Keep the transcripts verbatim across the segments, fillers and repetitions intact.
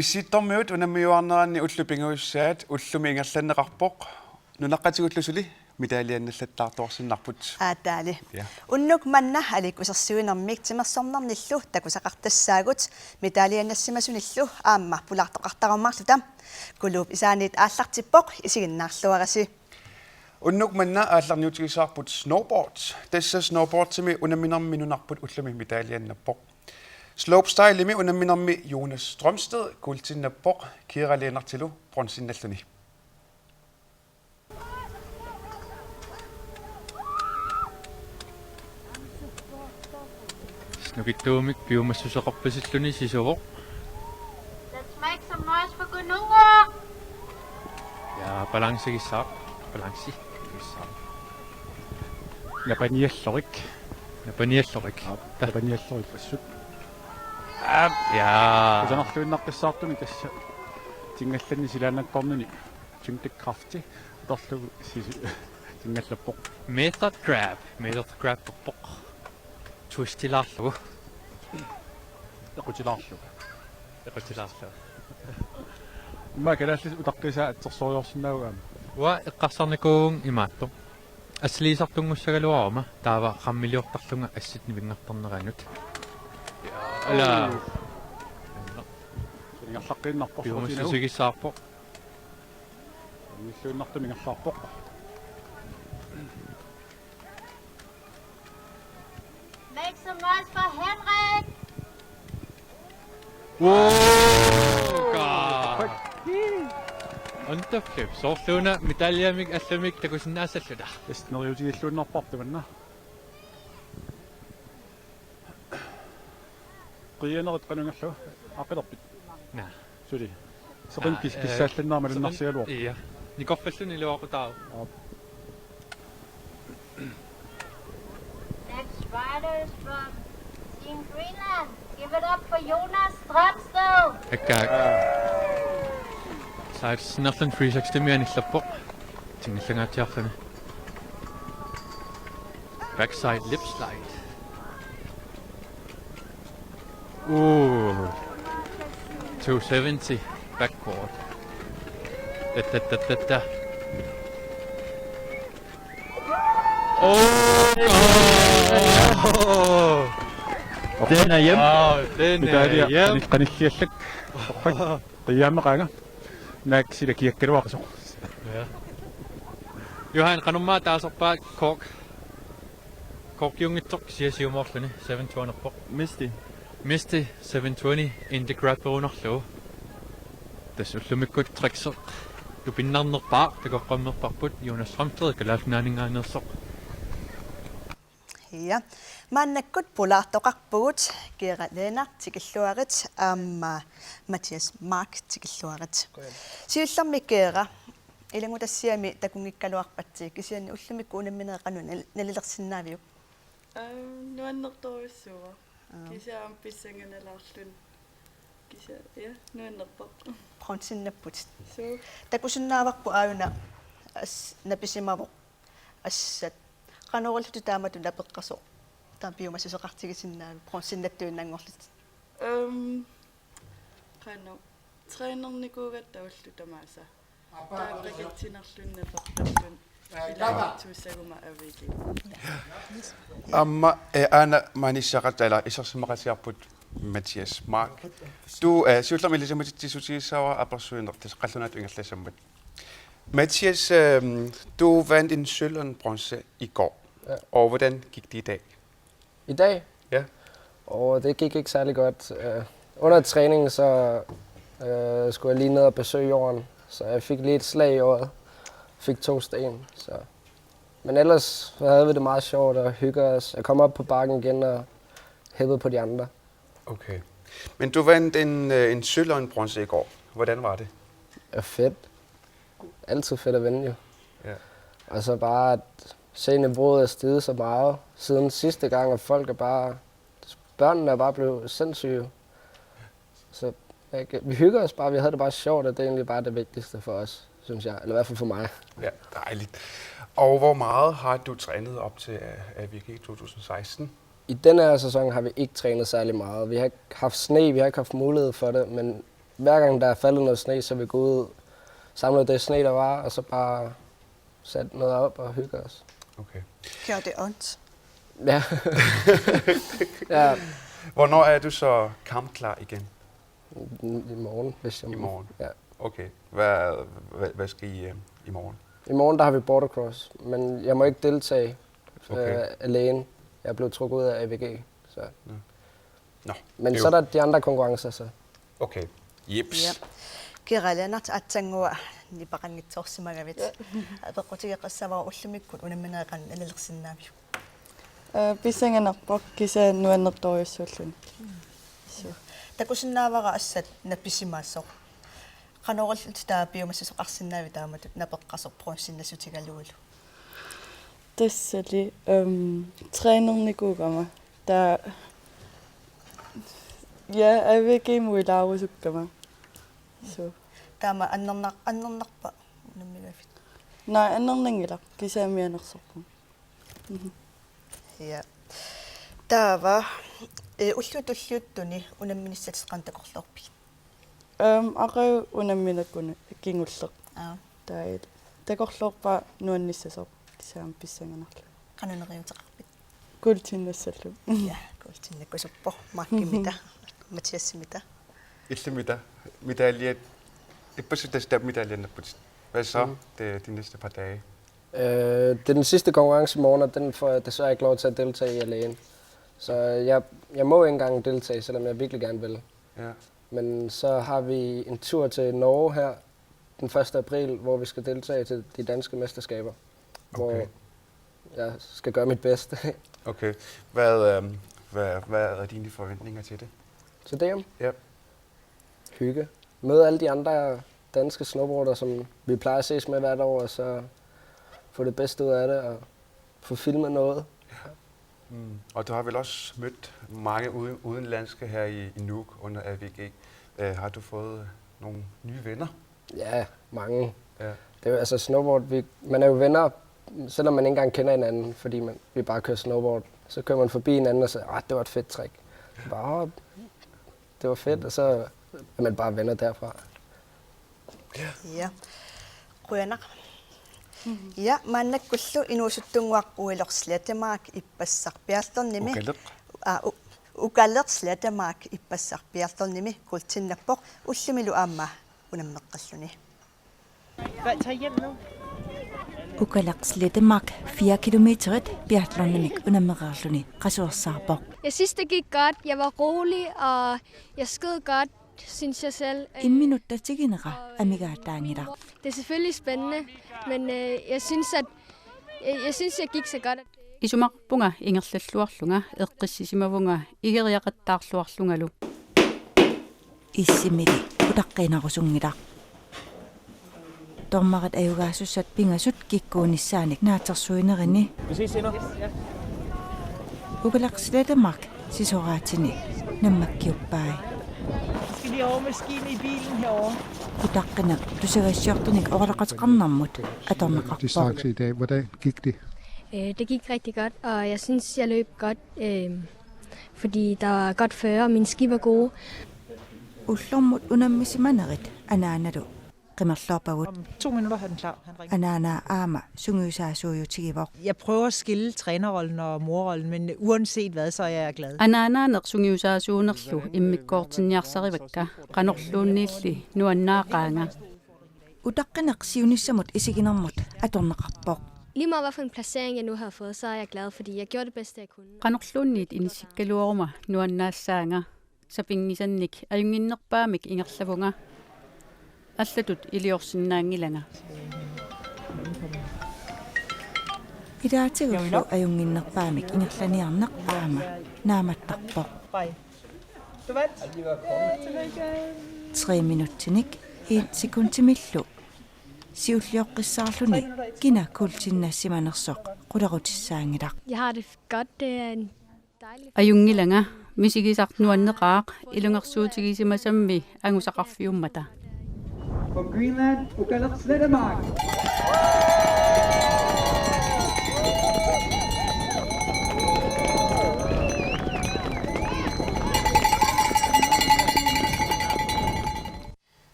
Issittormiut unammiuaarneranni ullut pingajussaat ullumi ingerlanneqarpoq. Nunaqqatigullu suli medaljennallattaartuarsinnarput. Aataali. Ja. Unnuk manna aliikkusersuinermik timersornernillu takusaqartassaagut medaljennassimasunillu aamma pulaartoqartarumaarluta. Kuluup isaaniit aallartippoq, isiginnaarluarisi. Unnuk manna aallarniutigissavarput snowboard. Tassa snowboardimi unamminermi nunarput ullumi medaljennappoq. Slopestylemi unamminermi Jonas Strømsted guldinnappoq, Kira Lennartilu bronzennalluni. Snukittuumik piumassuseqarpasilluni sisuvoq. Let's make some noise for Kununnguaq. Ja, balancegissaaq. Balancegissaaq. Napaniallorik. Napaniallorik. Aap, napaniallorik passut. Aap, ja. Kusanarluinnaqqissaartuni tassa. Tingallani silaannakkornini. Tyngdekrafti. Torlugu sisi. Tingallappoq. Method grab. Method grab-erpoq. Twistilaarlugu. Equtilaarlugu. Equtilaarlugu. Immaqa kalaallisut utaqqiisaa atsersuisoqarsinnaavagut aamma. Uanga eqqarsarnikuuvunga imaattoq. Assiliisartunngussagaluaruma taava qammiliortarlunga assut nivinngartarneranut. Ala. Ingerlaqqiinnarpoq. Piumassuseqarpoq. Ingerluinnartumik ingerlaarpoq. Make some noise for Henrik! Wow! God. Underflip. Soorluuna medaljamik allamik takusinnaassalluta. Tassa neriuutigilluinnarparput tamanna. Qiianerit qanoq ingerlavoq? Aaqqilerpit? Naa. Suli. Soqutigisoq. Aa, pis-, ee, pissaallannaa soqut-, malunnarsigaluarpoq. Ia. Nikorfalluni iluaqutaavoq. Aap. Next rider is from Team Greenland. Give it up for Jonas Strømsted. Akka. Aa. Saatsinnerlun three sixty-mi anillappoq. Tingallangaatsiarluni. Backside lip slide. Ooh. Two seventy backward. Da, da, da, da, da. Oh! Den er hjem. Wow, den er hjem. Medalje. Qani-, qanilliallak. Qiiaammeqaanga. Naak sila kiakkaluaqasoq. Ja. Johan, qanormaa taasorpaa Kork? Korkiunngitsoq kisianni siumoorluni, seven twenty-erpoq. Misty. Misty, seven twenty, Indy Grabberunarlugu. Tassa ullumikkut Trixeq tupinnarnerpaaq, takoqqammerparput, Jonas Strømsted, Kalaallit Nunaanninngaanneersoq. Ja. Maannakkut pulaartoqarpugut, Kira Lennart tikilluarit, aamma Mathias Mark tikilluarit. Qujan. Siullermik Kira, ilanngutassiami takunngikkaluarpatsi, kisianni ullumikkut unamminerit qanoq nal-, nalilersinnaaviuk? Aam, nuannertorujussuuvoq. Aap. Kisianni aamma pissanganalaarluni. Kisianni, ja, nuannerpoq. Bronzennapput. Suu. Takusinnaavarput aajuna as-, napisimavoq assat. Qanoq ilillutit taamatut napeqqasoq? Taama piumassuseqartigisinnaavit bronzennattuinnanngorlutit? Aam, qanoq. Trænernikuugatta ullut tamaasa. Taava qititsinerlunni naperlalluni ilaartuussaguma aviiki. Aamma, eh, aana maaniissaqat-, eller isersimaqatigaarput Mathias Mark. Tu, eh, siullermik ilisimatitsissutigissavarput apersuinertut qallunaatut ingerlassammat. Mathias, øhm, du vandt en sølv og en bronze i går. Ja. Og hvordan gik det i dag? I dag? Ja. Og det gik ikke særlig godt. Øh, under træningen, så, øh, skulle jeg lige ned og besøge jorden, så jeg fik lige et slag i øjet. Fik to sten, så. Men ellers så havde vi det meget sjovt og hygger os. Jeg kom op på bakken igen og hæppede på de andre. Okay. Men du vandt en, øh, en sølv og en bronze i går. Hvordan var det? Det var fedt. Altid fedt at vinde, jo. Ja. Og så bare at se niveauet er steget så meget siden sidste gang, og folk er bare, børnene er bare blevet sindssyge. Så, ikke, vi hygger os bare, vi havde det bare sjovt, og det er egentlig bare det vigtigste for os, synes jeg. Eller i hvert fald for mig. Ja, dejligt. Og hvor meget har du trænet op til, øh, A V G to tusind seksten? I den her sæson har vi ikke trænet særlig meget. Vi har ikke haft sne, vi har ikke haft mulighed for det, men Hver gang der er faldet noget sne, så vi går ud, samler det sne, der var, og så bare sat noget op og hygger os. Okay. Gjorde det ondt? Ja. Ja, Hvornår er du så kampklar igen? I morgen, hvis jeg I morgen? Ja. Okay. Hvad, hvad, hvad skal I øh, i morgen? I morgen, der har vi border cross, men jeg må ikke deltage Okay. øh, alene. Jeg er blevet trukket ud af A V G. Så. Nå, Men det er så er jo- der de andre konkurrencer, så. Okay. Jeps. Ja. Kira Lennert, aatsaannguaq nipeqanngitsoorsimagavit. Apeqqutigeqqissavara ullumikkut unamminerit qanoq nalilersinnaaviuk? Ee, pissanganarpoq kisianni nuannertorujussuulluni. Suu. Takusinnaavara assat napisimasoq. Qanoq ilillutit taava piumassuseqarsinnaavit taamatut napeqqasoq bronzeinnassutigalugulu? Tassali, øhm, trænernikuugama. Taava, ja, A V G-mut ilaarusukkama. Suu. Taama annernar-, annernarpa unammigavit? Naa, annernanngilaq, kisianni mianersorpunga. Ja. Taava, ee, ullut tulliuttuni unamminissatit qanoq takorloorpigit? Øhm, aqagu unammineq kingulleq. Aa. Taava takorloorpara nuannissasoq kisianni pissanganarluni. Qanoq neriuuteqarpit? Kuultiinnassallugu. Ja, kuultiinnakkusuppoq. Markimita, Mathiasimita. Illimita, medalje. Ippassaq tassa taava medalje napputit. Hvad så? Mhm. Det er de næste par dage. Øh, det er den sidste konkurrence i morgen, og den får jeg desværre ikke lov til at deltage i alene. Så jeg, jeg må ikke engang deltage, selvom jeg virkelig gerne vil. Ja. Men så har vi en tur til Norge her den første april, hvor vi skal deltage til de danske mesterskaber, Okay. Hvor jeg skal gøre mit bedste. Okay. Hvad, øhm, hvad, hvad er dine forventninger til det? Til D M? Ja. Hygge. Møde alle de andre danske snowboardere, som vi plejer at ses med hvert år, og så få det bedste ud af det og få filmet noget. Mm. Og du har vel også mødt mange ude, udenlandske her i, i Nuuk under A V G. Øh, har du fået nogle nye venner? Ja, mange. Ja. Det er jo altså snowboard. Vi, man er jo venner, selvom man ikke engang kender hinanden, fordi man, vi bare kører snowboard. Så kører man forbi hinanden og siger, ah, det var et fedt trick. Bare, "Åh, det var fedt," og så er man bare venner derfra. Ja. Qujanaq. Ja, maannakkullu inuusuttunnguaq Ugalaq Slettemark ippassaq biathlonimi. Ugalaq. Aa, U-, Ugalaq Slettemark ippassaq biathlonimi kuultiinnappoq, ullumilu aamma unammeqqilluni. Hvad, tag hjem nu. Ugalaq Slettemark fire kilometerit biathlonimik unammereerluni qasuersaarpoq. Jeg synes, det gik godt. Jeg var rolig, og jeg skød godt, synes jeg selv. Imminut tatiginera amigaataanngilaq. Det er selvfølgelig spændende, men øh, jeg synes, at jeg, jeg synes, jeg gik så godt. Isumaqarpunga ingerlalluarlunga eqqissisimavunga igeriaqattaarluarlungalu. Issimili utaqqiinerusunngilaq. Dommerit ajugaasussat pingasut kikkuunissaanik naatsorsuinerini. Ugalaq Slettemark sisoraatini nammakkiuppai. Skal lige over maskinen i bilen herovre. Utaqqineq tusagassiortunik oqaloqateqarnermut atorneqarpoq. Distance i dag. Hvordan gik det? Øh, det gik rigtig godt, og jeg synes, jeg løb godt, øh, fordi der var godt føre, og mine ski var gode. Ullormut unammisimanerit anaanalu qimerloorpagut. Om to minutter har den klar. Han ringer. Anaanaa aamma sungiusaasuujutigivoq. Jeg prøver at skille trænerrollen og morrollen, men uanset hvad, så er jeg glad. Anaanaaneq sungiusaasuunerlu immikkoortinniarsarivakka, qanorluunniilli nuannaaqaanga. Utaqqineq siunissamut isiginermut atorneqarpoq. Lige meget hvilken placering jeg nu har fået, så er jeg glad, fordi jeg gjorde det bedste, jeg kunne. Qanorluunniit inissikkaluaruma nuannaassaanga. Sapinngisannik ajunnginnerpaamik ingerlavunga. Allatut iliorsinnaanngilanga. Ilaatigullu ajunnginnerpaamik ingerlaniarneq aamma naammattarpoq. Bye. Du vandt. Tre minutsinik en sekundimillu siullioqqissaarluni kina kuultinnassimanersoq qulerutissaanngilaq. Jeg har det godt. Det er en dejlig... Ajunngilanga, misigisaq nuanneqaaq ilungersuutigisimasammi angusaqarfiummata. From Greenland, Ugalaq Slettemark.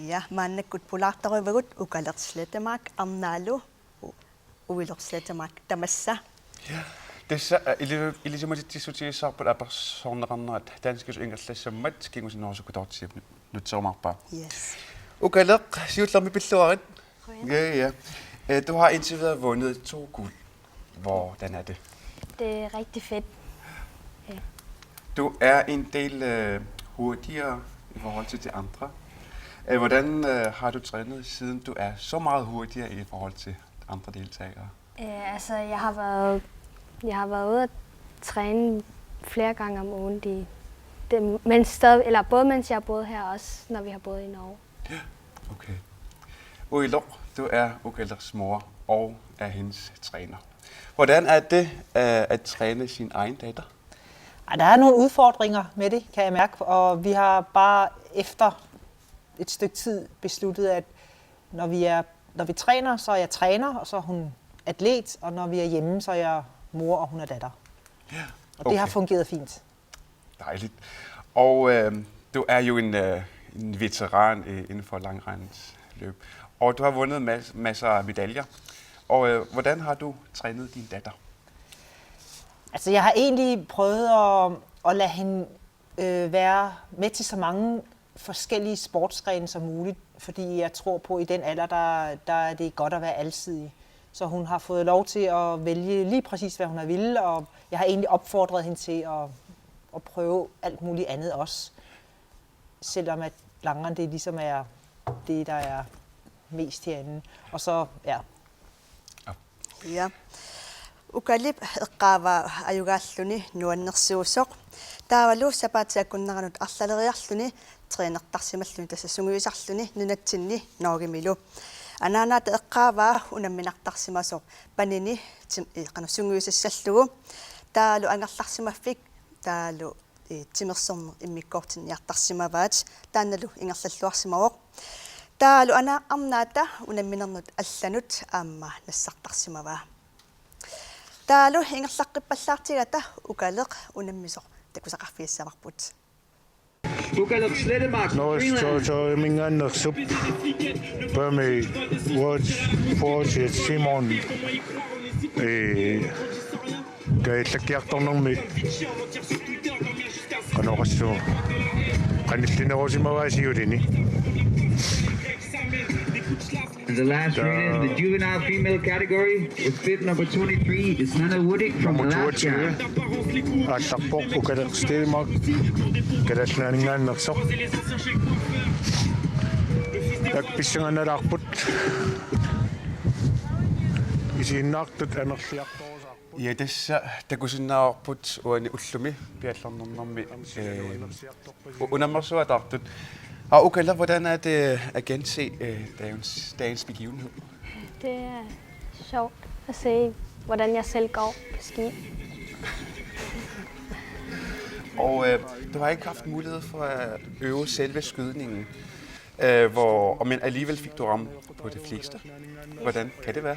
Ja, maannakkut pulaartorujuuvugut Ukaleq Slettemark arnaalu U-, Uileq Slettemark tamassa. Ja. Tassa, eh, ili-, ilisimatitsissutigissavarput apersorneqarnerat danskisut ingerlassammat kingusinnerusukkut toortisiap nutserumaarpaa. Yes. Ukaleq, siullermik pilluarit. Qujanaq. Ja, ja. Eh, du har indtil videre vundet to guld. Hvordan er det? Det er rigtig fedt. Ja. Du er en del, øh, hurtigere i forhold til de andre. Øh, hvordan, øh, har du trænet, siden du er så meget hurtigere i forhold til andre deltagere? Øh, altså, jeg har været, jeg har været ude at træne flere gange om ugen. De, det, mens stadig, eller både mens jeg har boet her, og også når vi har boet i Norge. Ja, okay. Uileq, du er Ukaleqs mor og er hendes træner. Hvordan er det, øh, at træne sin egen datter? Ej, der er nogle udfordringer med det, kan jeg mærke, og vi har bare efter et stykke tid besluttet, at når vi er, når vi træner, så er jeg træner, og så er hun atlet, og når vi er hjemme, så er jeg mor, og hun er datter. Ja. Og det har, okay, fungeret fint. Dejligt. Og, øh, du er jo en, øh, en veteran, øh, inden for langrendsløb. Og du har vundet mas-, masser af medaljer. Og, øh, hvordan har du trænet din datter? Altså, jeg har egentlig prøvet at, at lade hende, øh, være med til så mange forskellige sportsgrene som muligt, fordi jeg tror på, at i den alder, der, der er det godt at være alsidig. Så hun har fået lov til at vælge lige præcis, hvad hun har ville, og jeg har egentlig opfordret hende til at, at prøve alt muligt andet også, selvom at langrenn, det ligesom er det, der er mest herinde. Og så, ja. Ja. Ukalip eqqaavaa ajugaalluni nuannersuusoq. Taavalu sapaatip akunneranut arlaleriarluni trænertarsimalluni, tassa sungiusarluni nunatsinni Norgemilu. Anaanaata eqqaavaa unamminartarsimasoq panini tim-, ee, qanoq sungiusassallugu. Taavalu angerlarsimaffik, taavalu, ee, timersorneq immikkoortinniartarsimavaat, taannalu ingerlalluarsimavoq. Taavalu ana-, arnaata unamminernut allanut aamma nassartarsimavaa. Taavalu ingerlaqqippallaartigatta Ukaleq unammisoq takusaqarfigissavarput. Ukaleq Slettemark, Norges Greenland. Territoriumingaanneersup Pami Watch Forge Simon, eh, kajallakkiartornermi qanoq oqassuunga qanillinerusimavaa siulini. And the last runner in the juvenile female category with bib number twenty-three is Nana Woodick from Nummer Alaska. Toogtyve. Aallarpoq Ukaleq Slettemark. Kalaallit Nunaanninngaanneersoq. Taakku pissanganalaarput. Isiginnaartut amerliartorusaarput. Ja, tassa takusinnaavarput uani ullumi biathlonnermi, øh, u-, unammersuataartut. Og Ukaleq, hvordan er det at gense, øh, dagens, dagens begivenhed? Det er sjovt at se, hvordan jeg selv går på ski. Og, øh, du har ikke haft mulighed for at øve selve skydningen, øh, hvor, men alligevel fik du ramt på det fleste. Hvordan kan det være?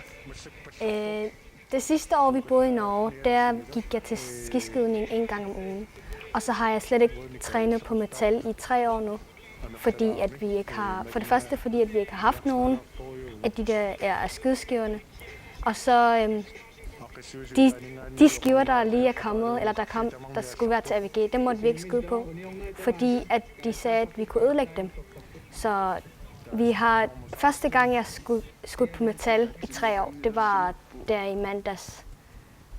Øh, Det sidste år, vi boede i Norge, der gik jeg til skiskydning en gang om ugen. Og så har jeg slet ikke trænet på metal i tre år nu. Fordi at vi ikke har, for det første, fordi at vi ikke har haft nogen af de der, ja, af skydeskiverne. Og så, øhm, de, de skiver, der lige er kommet, eller der kom, der skulle være til A V G, dem måtte vi ikke skyde på, fordi at de sagde, at vi kunne ødelægge dem. Så vi har, første gang jeg skød, skød på metal i tre år, det var der i mandags,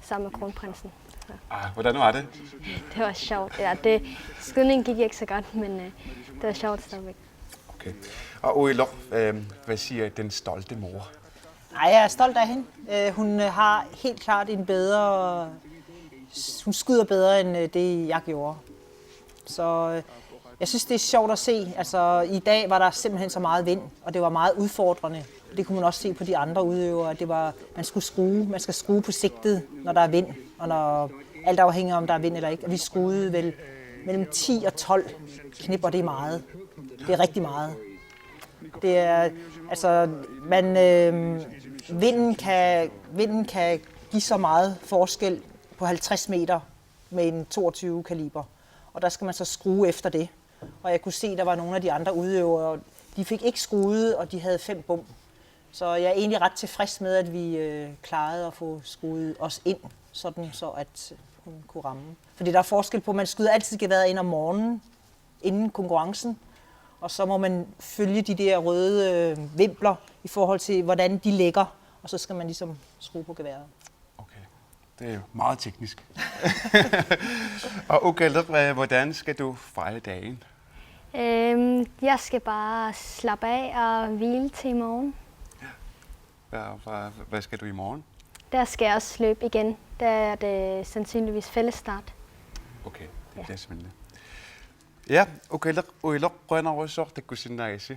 sammen med kronprinsen. Så Ah, hvordan var det? Det var sjovt. Ja, det, skydningen gik ikke så godt, men, øh, det var sjovt stadigvæk. Okay. Og Uileq, øh, hvad siger den stolte mor? Ej, jeg er stolt af hende. Øh, hun, øh, har helt klart en bedre, hun skyder bedre, end, øh, det jeg gjorde. Så, øh, jeg synes, det er sjovt at se. Altså, i dag var der simpelthen så meget vind, og det var meget udfordrende. Det kunne man også se på de andre udøvere, at det var, man skulle skrue, man skal skrue på sigtet, når der er vind, og når, alt afhænger om der er vind eller ikke. Og vi skruede vel mellem ti og tolv knip, og det er meget. Det er rigtig meget. Det er, altså, man, øh, vinden kan, vinden kan give så meget forskel på halvtreds meter med en toogtyve kaliber. Og der skal man så skrue efter det. Og jeg kunne se, der var nogle af de andre udøvere, De fik ikke skruet, og de havde fem bom. Så jeg er egentlig ret tilfreds med, at vi øh, klarede at få skruet os ind, sådan så at hun kunne ramme. Fordi der er forskel på, at man skyder altid geværet ind om morgenen, inden konkurrencen, og så må man følge de der røde øh, vimpler i forhold til, hvordan de ligger, og så skal man ligesom skrue på geværet. Okay, det er meget teknisk. Og Ukaleq, hvad- hvordan skal du fejre dagen? Øhm, jeg skal bare slappe af og hvile til i morgen. Hvad, hvad, hvad skal du i morgen? Der skal jeg også løbe igen. Der er det sandsynligvis fællesstart. Okay, det bliver spændende. Ja, Ukaleq, Uiloq, qujanarsuaq takkussinnaagassi.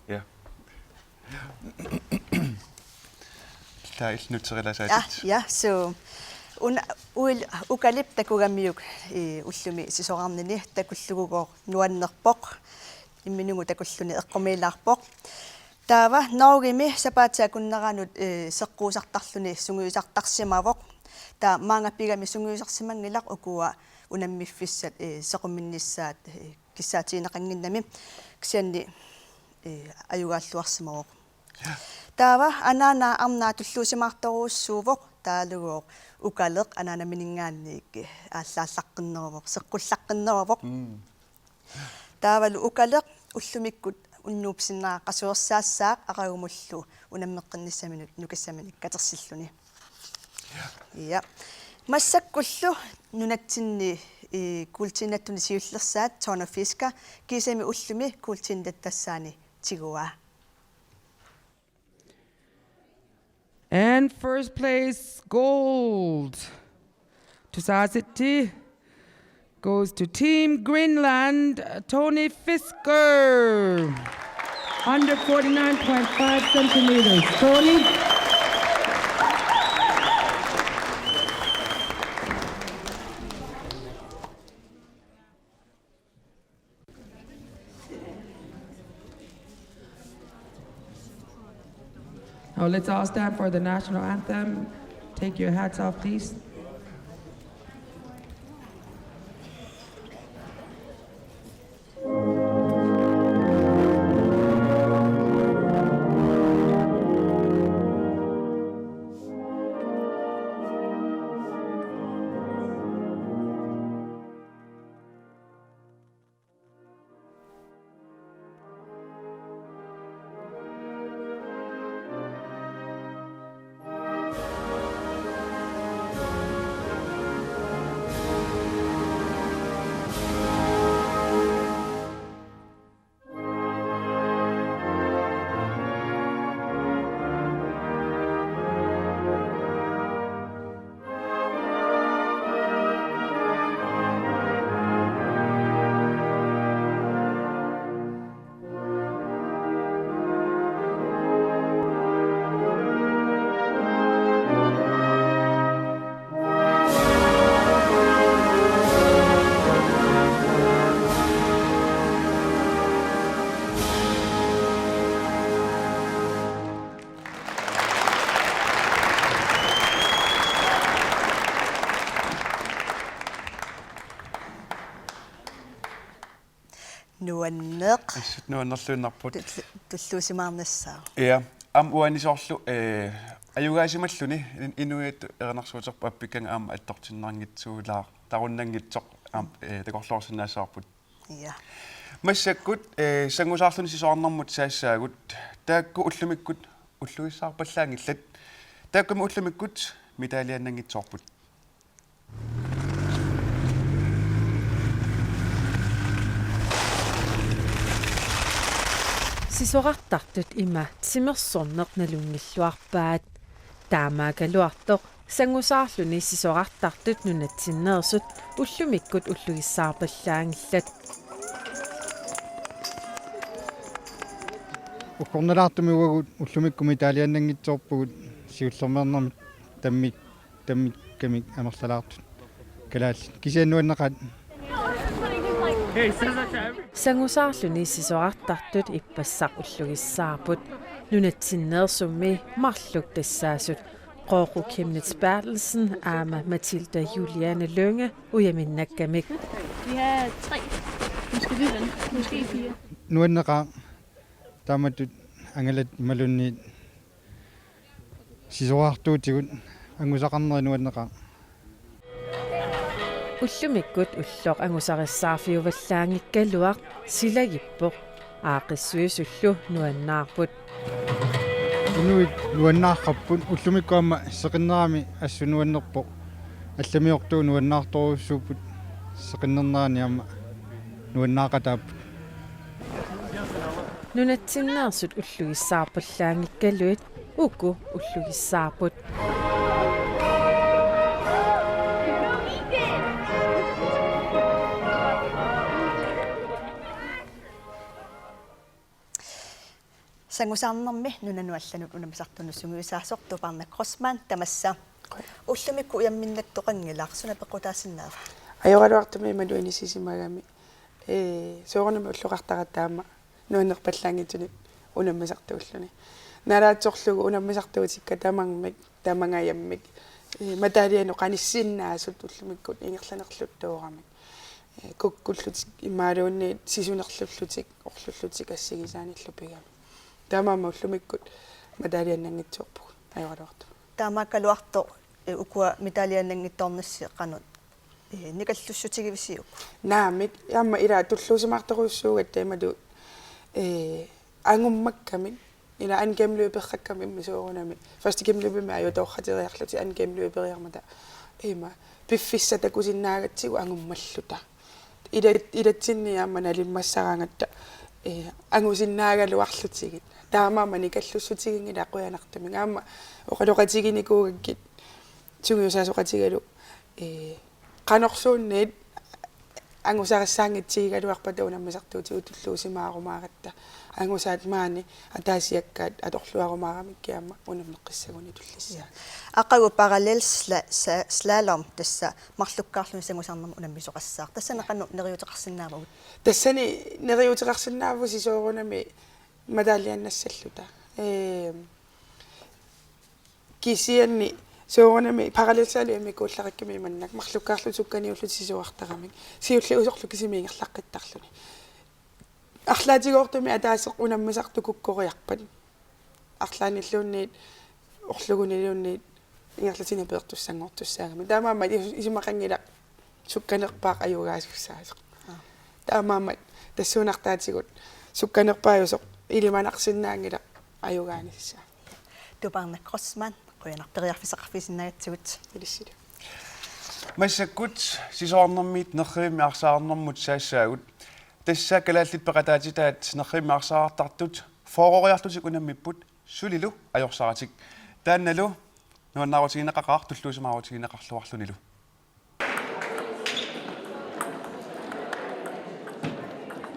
Ja. Tail nutserilaasaatsit. Ja, ja, so una, uil, Ukaleq takugamiuk i ullumi sisorarnini takullugugooq nuannerpoq. Imminut takulluni eqqumiilaarpoq. Taava Norgemi sapaatip akunneranut eh, seqquusartarluni sungiusartarsimavoq. Taava maanga pigami sungiusarsimanngilaq ukua unammiffissat eh, sequminnissaat eh, kissaatigineqannginnami kisianni eh, ajugaalluarsimavoq. Taava anaana arnaa tulluusimaartorujussuuvoq taalugooq Ukaleq anaanamininngaanniit eh, aallaallaqqinneruvoq, seqqullaqqinneruvoq. Mm. Taavalu Ukaleq ullumikkut unnuup sinnera qasuersaassaaq aqagumullu unammeqqinnissaminut nukissaminik katersilluni. Ja. Massakkullu nunatsinni eh, kuultiinnattuni siullersaat Tone Fisker kiisami ullumi kuultiinnattassaanik tiguaa. And first place gold to Sasiti goes to Team Greenland, Tony Fisker. Hundred forty-nine point five centimeters. Tony. Now let's all stand for the national anthem. Take your hats off, please. Nuanneq. Assut nuannerluinnarput. Tullu- Tulluusimaarnassaaq. Ja, aamma uani soorlu eh, ajugaasimalluni in- inuit erinarsuuterput appikkaangat aamma attortinniarnitsuulaartarunnanngitsoq aamma eh, takorloorsinnaassavarput. Ja. Massakkut eh, sangusaarluni sisorarnermut saassaagut taakku ullumikkut ullugissaarpallaanngillat. Taakkumi ullumikkut medaljiannanngitsoorput. Sisorartartut ima timersorneq nalunngilluarpaat. Taamaakkaluartoq sangusaarluni sisorartartut nunatsinneersut ullumikkut ullugissaarpallaanngillat. Ugguarnalaartumik uagut ullumikkut medaljiannanngitsoorpugut siullermeernermik tammik tammikkamik amerlalaartut kalaallit. Kisianni nuanneqaat. Sangusaarluni sisorartartut ippassaq ullugissaarput. Nunatsinneersummi marluk tassaasut Qooqu Chemnitz Berthelsen aamma Mathilda Juliane Lynge ujaminnakkamik. Vi har tre. Måske vi vente. Måske fire. Nuanneqaaq taamatut angalat imaluunniit sisorartuutigut angusaqarneri nuanneqaaq. Ullumikkut ulloq angusarissaarfiuvallaanngikkaluaq silagippoq, aaqqissuisullu nuannaarput. Inuit nuannaarput, ullumikkut aamma seqinnerami assut nuannerpoq, allamiortuut nuannaartorujussuupput, seqinnernerani aamma nuannaaqataapput. Nunatsinneersut ullugissaarpallaanngikkaluit uku ullugissaarput. Sangusaarnermi nunanut allanut unammisartunut sungiusaasoq Tupaarnaq Grossmann, tamassa. Ullumikkut ujamminnattoqanngilaq, suna peqqutaasinnaava? Ajoraluartumik imaluunniit sisimagami. Ee, soorunami ulloqartaratta aamma nuannerpallaanngitsunik unammisartuulluni. Nalaatsorlugu unammisartuutikka tamarmik, tamangajammik, ee, medaljanut qanissinnaasut ullumikkut ingerlanerluttuuramik. Ee, kukkullutik imaluunniit sisunerlullutik, orlullutik assigisaanillu pigami. Taamaammat ullumikkut medaljannanngitsoorpugut ajoraluartumik. Taamaakkaluartoq, ee, ukua medaljannanngitsoornissi qanoq, ee, nikallussutigivisiuk? Naamik, aamma ila tulluusimaartorujussuugatta imatut, ee, angummakkamik, ila anden gennemløberakkamik immi soorunami. Første gennemløbemi ajutoortariarlutik anden gennemløberiarmata. Ima, piffissaq takusinnaagatsigu angummalluta. Ila-, ilatsinni aamma nalimmassaraangatta, ee, angusinnaagaluarlutigit. Taamaammat nikallussutiginngilaq qujanartumik. Aamma oqaloqatiginikuugakkit sungiusaasoqatigalu, ee, qanorsuunniit angusarissaanngitsigigaluarpata unammisartuutigut tulluusimaarumaaratta. Angusaat maani ataasiakkaat atorluarumaaramikkit aamma unammeqqissaguni tullissaat. Aqagu parallel sla-, sa-, slalom tassa marlukkaarluni sangusaarnermut unammisoqassaaq. Tassani qanoq neriuuteqarsinnaavagut? Tassani neriuuteqarsinnaavusi soorunami medaljannassalluta. Ee, kisianni soorunami parallel slalomimi kuullarakkami imannak marlukkaarlutik sukkaniullutik sisorartaramik. Siulliusorlu kisimi ingerlaqqittarluni. Arlaatigoortumik ataaseq unammisartut kukkoriarpat, arlaannilluunniit orluguniluunniit ingerlatinik peertussanngortussaagami. Taamaammat is-, isumaqanngilaq sukkanerpaaq ajugaasussaasoq. Aa. Taamaammat tassuunartaatigut sukkanerpaajusoq ilimanarsinnaanngilaq ajugaanissaa. Tupaarnaq Grossmann, qujanaq periarfissaqarfigisinnaagatsigut. Ilissilu. Massakkut sisorarnermiit nerrivimmi arsaarnermut saassaagut. Tassa kalaallit peqataatitaat nerrivimmi arsaartartut fyrreriarlutik unammipput, sulilu ajorsaratik. Taannalu nuannaarutigineqaqaaq tulluusimaarutigineqarluarlunilu.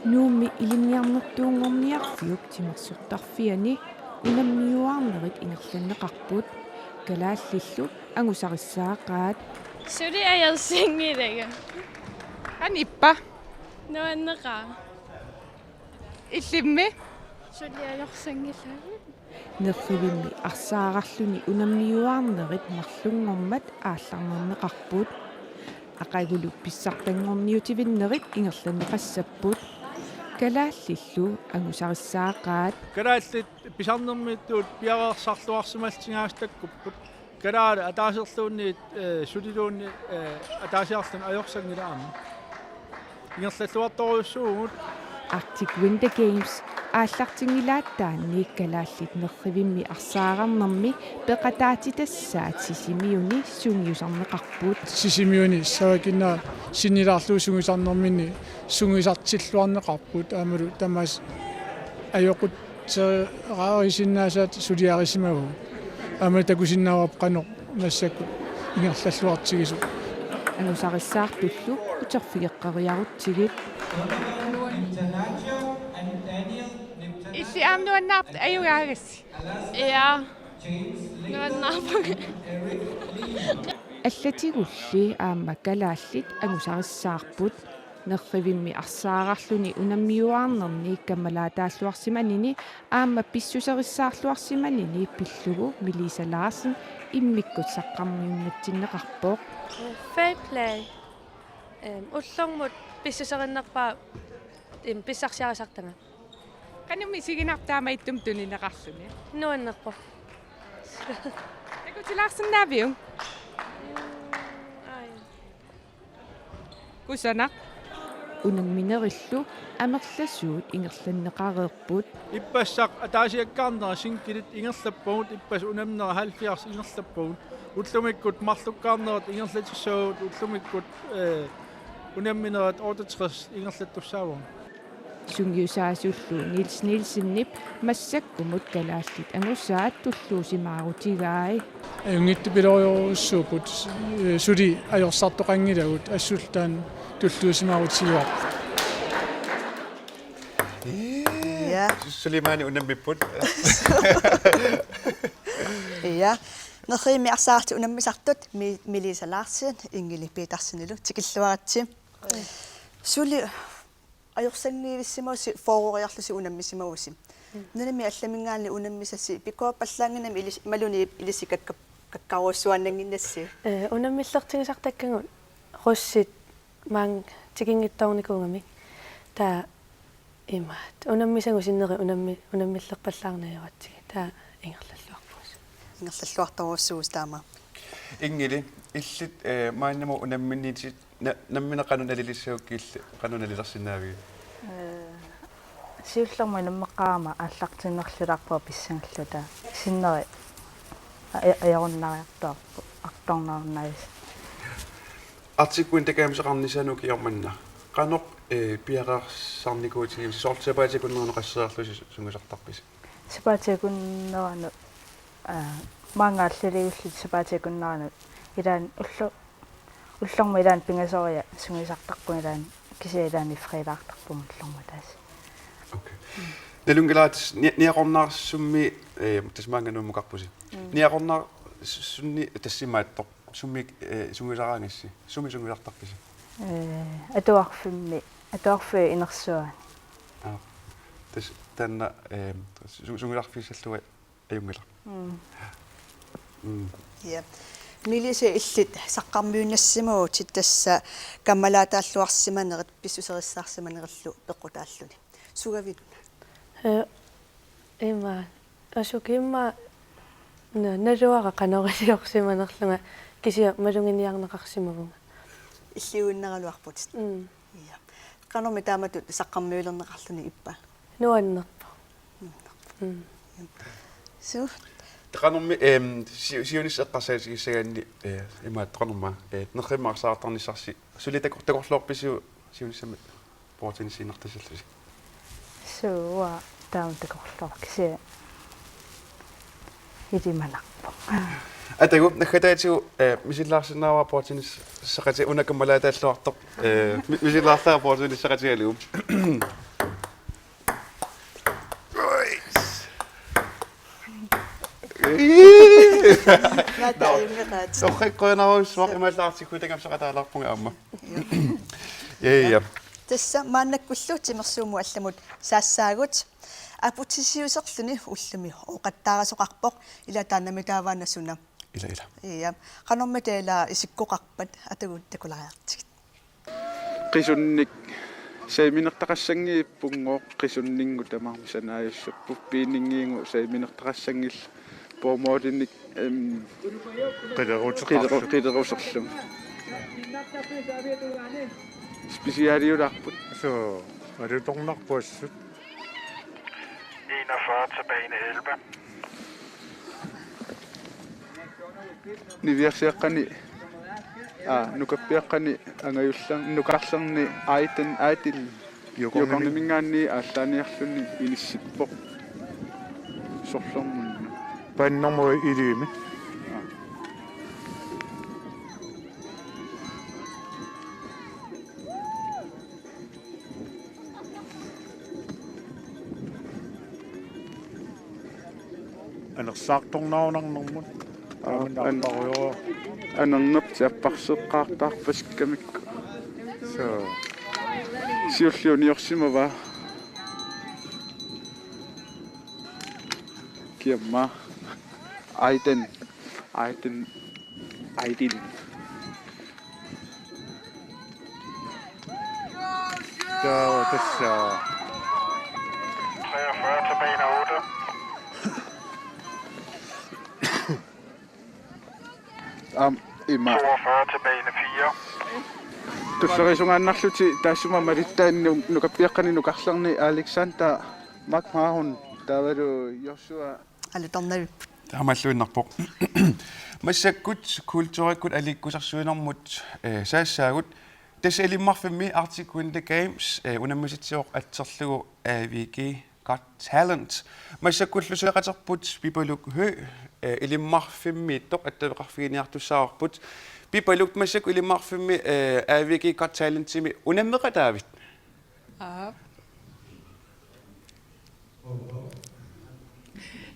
Nuummi ilinniarnertuunngorniarfiup timersortarfiani unammiuaarnerit ingerlanneqarput, kalaallillu angusarissaaqaat. Suli ajorsanngilanga. Qanoq ippa? Nuanneqaaq. Illimmi? Suli ajorsanngilanga. Nerrivimmi arsaararluni unammiuaarnerit marlunngormat aallarnerneqarput. Aqagulu pissartanngorniutivinnerit ingerlanneqassapput. Kalaallillu angusarissaaqaat. Kalaallit pisarnermiittut piareersarluarsimallutik taakkuupput. Kalaallit ataaserluunniit, ee, suliluunniit, ee, ataasiarluni ajorsanngilaq aamma. Ingerlalluartorujussuuvugut. Arctic Winter Games aallartinngilaataanni kalaallit nerrivimmi arsaararnermi peqataatitassaat Sisimiuni sungiusarneqarput. Sisimiuni savakinna sinnilaarlugu sungiusarnerminni sungiusartilluarneqarput aammalu tamaasa ajoqut- -seraarisinnaasaat suliarisimavugut. Aamma takusinnaavarput qanoq massakkut ingerlalluartigisoq. Angusarissaartullu uterfigeqqeriarutsigit. Illit aamma nuannaarpit ajugaagassi? Ja. Nuannaarpunga. Allatigulli aamma kalaallit angusarissaarput. Nerrivimmi arsaararluni unammiuaarnerni kammalaataalluarsimanini aamma pissuserissaarluarsimanini pillugu Melissa Larsen immikkut saqqarmiunnatsinneqarpoq. Fair play. Ehm, ullormut pissuserinnerpaaq, ehm, pissarsiarisartagaq. Qanoq misiginarpa taamaattumik tunineqarluni? Nuannerpoq. Takutilaarsinnaaviuk? Ai. Kusanaq. Unamminerillu amerlasuut ingerlanneqareerput. Ippassaq ataasiakkaarnera sinkilit ingerlappagut, ippassaq unamminera halvfjerds ingerlappagut. Ullumikkut marlukkaarnerat ingerlatissavagut, ullumikkut, eh, unamminerat otteogtres ingerlattussaavagut. Sungiusaasullu Niels Nielsenip massakkumut Kalaallit Angusaat tulluusimaarutigai. Ajunngitsupilorujussuupput, eh, suli ajorsartoqanngilagut, assullu taanna tulluusimaarutigaarput. Ja. Sulimaani unammipput. Ja. Nerrivimmik arsaartut unammisartut Mi-, Melisa Larsen, Ingeli Petersenilu tikilluaritsi. Suli ajorsanngivissimavasi fyrreiarlusi unammisimavusi. Mm. Nunami allaminngaanniit unammisasi pikkorippallaannginnami ilis-, imaluunniit ilissi kakka-, kakkarujussuaannannginnassi. Eh, unammillertigisartakkagut russit maanga tikinngitsoornikuugamik. Taava imaat. Unammisagut sinneri unammi-, unammillerpallaarneq ajoratsigit. Taava ingerlalluarpugut. Ingerlalluartorujussuuvusi taama. Ingeli, illit, eh, maannamut unamminniitit na-, nammineq qanoq nalilissagukkit illit, qanoq nalilersinnaavigit? Eh, siullermik unammeqqaarama aallartinnerlilaarpunga pissangalluta. Sinneri a-, ajorunnariartuarput, artornarunnaavisa. Arctic Winter Gameseqarnissaanut ukioq manna. Qanoq, eh, piareersarnikuutigivisi, soorlu sapaatip akunneranut qasseriarlusi sungiusartarpisi? Sapaatip akunneranut, eh, maanga aallaliulluta sapaatip akunneranut ilaanni ullo-, ullormut ilaanni pingasoriarlunga sungiusartarpunga ilaanni kisianni ilaanni friilaartarpunga ullormut ataaseq. Okay. Nalunngilara tassa ni-, niaqornaarsummi, eh, tassa maanga Nuummukarpusi. Mm. Niaqornaarsummi tassa imaattoq. Sumi, eh, sungiusaraangassi? Sumi sungiusartarpisi? Eh, atuarfimmi, atuarfiup inersuani. Aa. Tassa taanna, eh, su-, sungiusarfigissallunga ajunngilaq. Mm. Mm. Ja. Melisa, illit saqqarmiunnassimavutit tassa kammalaataalluarsimanerit pissuserissaarsimanerillu peqqutaalluni. Sugaviuna? Eh, ima, asuki ima na-, naluara qanoq iliorsimanerlunga kisianni maluginiarneqarsimavunga. Illiuinnaraluarputit. Mm. Ja. Qanormi taamatut saqqarmiulerneqarluni ippa? Nuannerpoq. Nuannerpoq. Mm. Suu. Qanormi, em, si-, siunissaq eqqarsaatigissagaanni, eh, imaattoq qanormaa, eh, nerrivimmik arsaartarnissarsi suli takor-, takorloorpisiuk siunissami bordtennissiinnartassallusi? Suu, taama takorloorpoq kisianni ilimanarpoq. Atagu, naggataatigut, eh, misillaarsinnaavara bordtennissaqatia una kammalaataalluartoq, eh, mi-, misillaarlara bordtennissaqatigalugu. Naata ajunngeraat. Torrak qujanarujussuaq, imaallaat artikkuutagamsaqataalaarpunga aamma. Ja, ja. Tassa maannakkullu timersuummut allamut saassaagut. Aputisiuserluni ullumi ooqattaarisoqarpoq, ila taannami taavaana suna. Ila, ila. Ja. Qanormita ila isikkoqarpat, atagu takulaariartigit? Qisunnik saaminertaqassanngiippunngooq, qisunninngooq tamarmik sanaajussapput, piinninngiinngooq saaminertaqassanngillat, bordmålinik, em, qileruteqarluni. Qileru-, qileruserluni. Specialiulaarput. Suu, alutornarpoq assut. Enogfyrre til bane elleve. Niviarsiaqqani, aa, nukappiaqqani angajullerni, nukarlerni Aiden, Aidil, Jukornimi-, Jukorniminngaanniit aallaaniarluni inissippoq. Sorlermunna. Pannermut ilivimi. Aa. Anersaartornaarunarnermut. Aa, an-, aamma apparujoor. Anernertik apparseqqaartaarpasikkamikku. Suu. Siulliit uniorsimavaa. Kiammaa. Aiden. Aiden. Aiden. Taava tassa treogfyrre til bane otte. Aamma ima. Toogfyrre til bane fire. Tulleriisungaannarlutit taassuma malittaani nu-, nukappiaqqani nukarlerni Alexander McMahon taavalu Joshua. Alutornavipput. Taamaalluinnarpoq. Massakkut kulturikkut aliikkusersuinermut, eh, saassaagut. Tassa Ilimmarfimmi Arctic Winter Games, eh, unammisitsivoq atserlugu A V G Got Talent. Massakkullu suleqaterput Pipaluk Høegh, eh, Ilimmarfimmiittoq attaveqarfiginiartussaavarput. Pipaluk, massakkut Ilimmarfimmi, eh, A V G Got Talentimi unammeqataavit? Aap.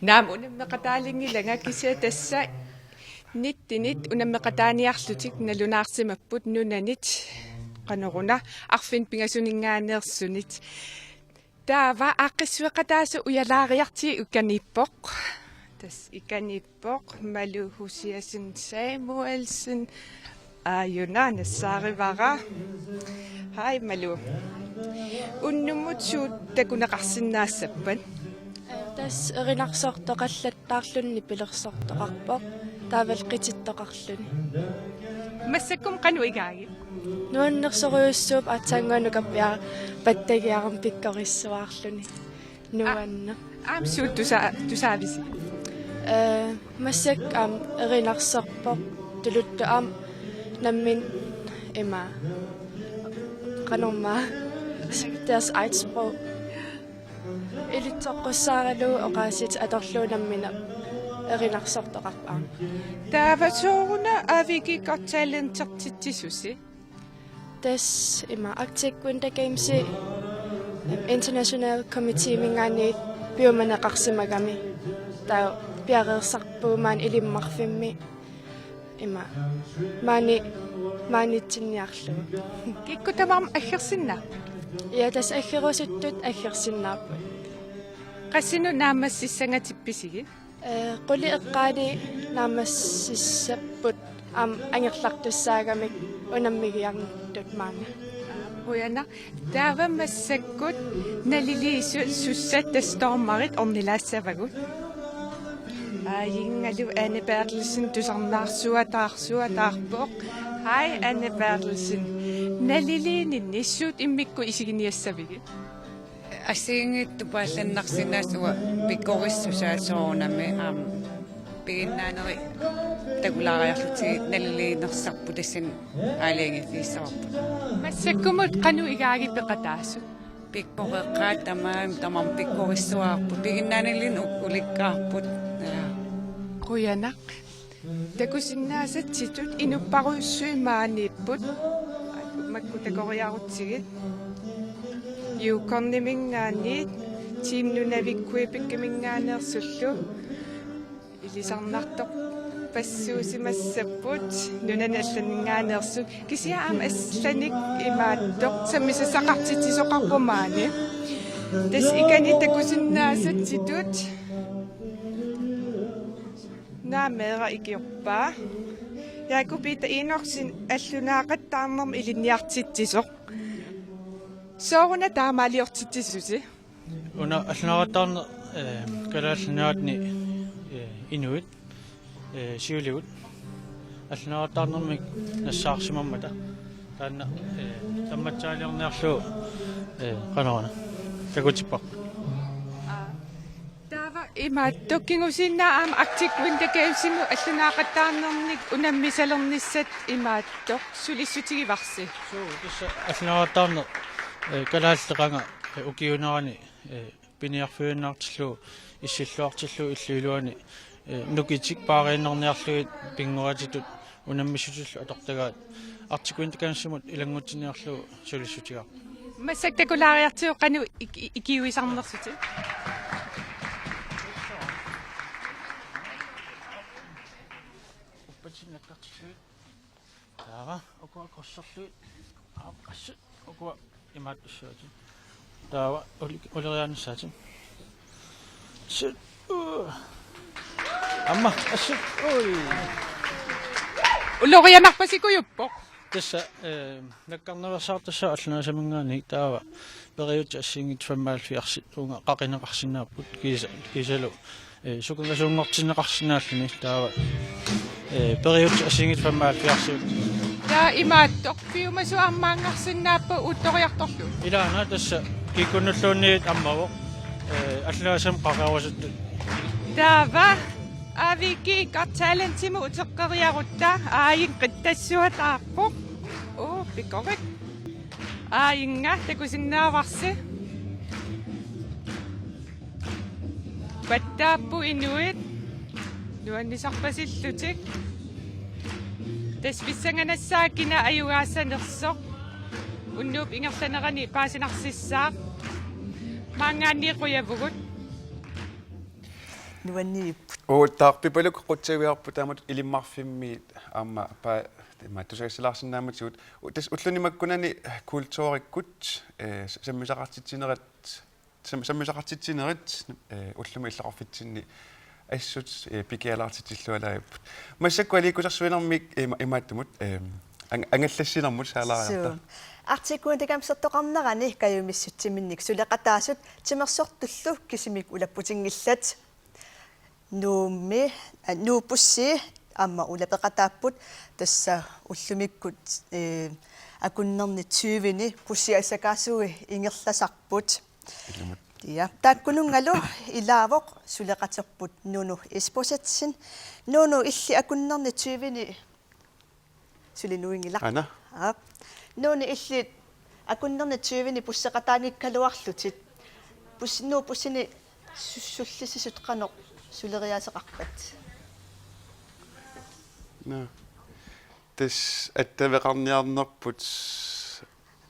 Naamik, unammeqataalinnginnama kisianni tassa nittenit unammeqataaniarlutik nalunaarsimapput nunanit, qanoruna, arfineq-pingasuninngaaneersunit. Taava aaqqissueqataasoq Ujalaariartigut ikaniippoq. Tassa ikaniippoq Malu Hosiassen Samuelsen. Aajuna nassaarivara. Hej Malu. Unnummut suut takuneqarsinnaassappat? Tassa erinarsortoqallattaarluni nipilersortoqarpoq. Taavalu qitittoqarluni. Massakkut qanoq igaagit? Nuannersorujussuuvoq, aatsaannguaq nukappiaq pattagiarami pikkorissuaarluni. Nuanneq. Aamma suut tusa-, tusaavisi? Eh, massakkut aamma erinarsorpoq, tuluttut aamma nammineq ima. Qanormaa. Deres eget sprog. Ilitsoqqussaaralugu oqaasii atorlugu nammineq erinarsortoqarpoq aamma. Taava sooruna A V G Got Talentertitsisusi? Tassa ima Arctic Winter Games International Committeeminngaanniit piumaneqarsimagami. Taava piareersarpugut maani Ilimmarfimmi ima maani, maanitsinniarlugu. Kikkut tamarmik aggersinnaapput? Ja, tassa aggerusuttut aggersinnaapput. Qassinut naammassissangatippisigit? Eh, qulit eqqaanni naammassissapput aamma angerlartussaagamik unammigiartut maanga. Qujanaq. Taava massakkut naliliisut sussat tassa dommerit ornilaassavagut. Aajinngalu Anne Berthelsen tusarnaarsuataarsuataarpoq. Hej Anne Berthelsen. Naliliininni suut immikkut isiginiassavigit? Assigiinngitsut paallannarsinnaasut uanga pikkorissusaat soorunami, aamma piginnaanerit takulaariarlutigit naliliinersarput tassani aalajangiiffigissavarput. Massakkumut qanoq igaagit peqataasut? Pikkoreqqaat tamarmik, tamarmik pikkorissuaarput, piginnaanilinnut u-, ulikkaarput. Ja. Qujanaq. Takusinnaasatsitut inupparujussuit maaniipput. Makku takoriarutsigit. Yukoniminngaanniit, Team Nunavik Quebeciminngaanneersullu. Ilisarnartorpassuusimassapput nunanit allaninngaanneersut. Kisianni aamma allanik imaattoq sammisassaqartitsisoqarpoq maani. Tassa ikani takusinnaasatsitut. Naamik, meeraq ikiorpaa. Jaaku Peter Enoksen, allunaaqattaarnermik ilinniartitsisoq. Sooruna taamaaliortitsisusi? Una allunaaqattaarneq, eh, Kalaallit Nunaanni, eh, inuit, eh, siuligut allunaaqattaarnermik nassaarsimammata. Taanna, eh, tammatsaaliorniarlugu, eh, qanoruna takutipparput. Taava imaattoq kingusinnaasumik Arctic Winter Gamesimut allunaaqattaarnernik unammisalernissat imaattoq sulissutigivarsi? Suu, tassa allunaaqattaarneq, eh, kalaallit qanga, eh, ukiuunerani, eh, piniarfiunnaartillugu, issilluartillugu illup iluani, eh, nukitik paariinnarniarlugit pinnguaatitut unammissutillu atortagaat Arctic Winter Gamesimut ilanngutsiniarlugu sulissutigaarput. Massakkut takulaariartigu qanoq ik-, ikiuisarnersutit? Uppatit nakkartillugit. Taava, ukua korsorlugit. Aap, assut, ukua imaattussaatit. Taava, uli-, uleriaanissaatit. Assut, uu. Aamma, assut, ui. Ulorianarpasikujuppoq. Tassa, eh, nakkarnaveersaartussaapput allunaasaminngaanniit taava. Periutsit assigiinngitsut femoghalvfjerds uunga qaqineqarsinnaapput kiisa-, kiisalu, eh, sukangasuunngortinneqarsinnaalluni taava, eh, periutsit assigiinngitsut femoghalvfjerds. Taava imaattoq piumasut ammaanngarsinnaapput uuttoriartorlugu. Ilaana tassa kikkunnulluunniit ammavoq, eh, allaassamut qaqerusuttut. Taava A V G Got Talentimut uteqqeriarutta Aajin qittassuataarpoq. Uu, pikorit. Aajinga takusinnaavarsi. Pattaapput inuit nuannisarpasillutik. Tassa pissanganassaaq kina ajugaassanersoq. Unnuup ingerlanerani paasinarsissaaq. Maanngaanniit qujavugut. Nuannivipput. Uu, taarpipaluk qutsaviarput taamatut Ilimmarfimmiit aamma pa-, ima tusagassilaarsinnaamatigut. U-, tassa ulluni makkunani kulturikkut, eh, s-, sammisaqartitsinerit, sam-, sammisaqartitsinerit, eh, ullumi illoqarfitsinni assut, eh, pikialaartitsillualaagipput. Massakkut aliikkusersuinermik ima-, imaattumut, eh, ang-, angallassinermut saalaariarta. Suu. Arctic Winter Gamesertoqarnerani kajumissutsiminnik suleqataasut timersortullu kisimik ulapputinngillat. Nuummi, aa, Nuup Bussi aamma ulapeqataapput tassa ullumikkut, eh, akunnerni tyveni bussiassakaasui ingerlasarput. Ilumut. Ja, taakkununngalu ilaavoq suleqaterput Nuno Espositsen. Nuno, illit akunnerni tyveni suli nuingila. Aana. Aap. Nuno, illit akunnerni tyveni busseqataanngikkaluarlutit. Bus-, Nuup Bussini su-, sullissisut qanoq suleriaaseqarpat? Naa. Tassa attaveqarniarnerput